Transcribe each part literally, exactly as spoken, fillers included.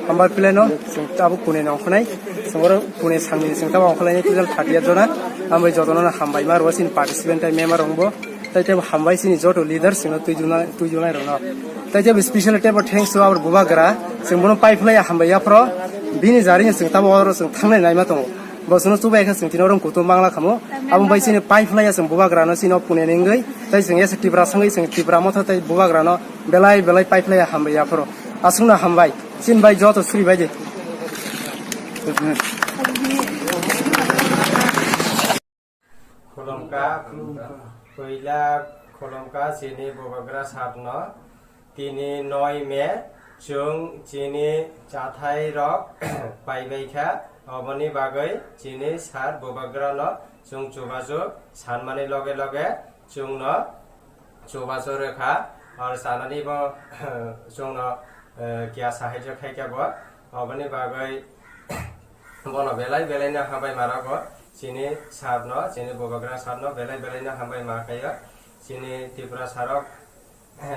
Hambai pile no, chwng tabuk Pune no ongkhlai, chwng oro Pune sangni chwng tabuk ongkhlai ni total thirty eight jona, hambai jotono no hambai ma rwsini participant tai member rongbo, tai tebo hambai sini joto leader chwngno twijuna, twijunai rokno. Tai tebo special tebo thanks to our Bubagra, chwng bono pai phlai hambai yaphro, bini jari chwng tabuk oro chwng thangnai naima tongo. Bo chwngno chubai kha chwng tino rong kutung bangla khamo, abo bai sini pai phlai chwng Bubagra no sini Pune ningwi, tai chwng ese Tipra sangwi chwng Tipra motha tai Bubagra no belai belai pai phlai hambai yaphro. Aswkno hambai. Chin bai joto suri bai de. Khulumkha, puila khulumkha chini Bubagra sarno. Tini noi me chwng chini chathai rok paibai kha. Oboni bagwi chini sar Bubagra no chwng chubachu sanmani loge loge chwngno chubachu rwkha, ar sanani bo chwngno, eh, kiya sahajyo khaikha bo. Oboni bagwi bono belai belai no hambai ma rwgo, chini sir no, chini Bubagra sir no belai belai no hambai ma khaio. Chini Tripura sir rok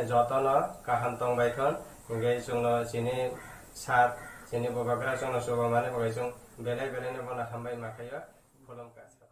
jotono kaham tongbai thon, hingke chwngno chini sir, chini Bubagra chwngno chuba mani bagwi chwng belai belai no bono hambai ma khaio. Khulumkha.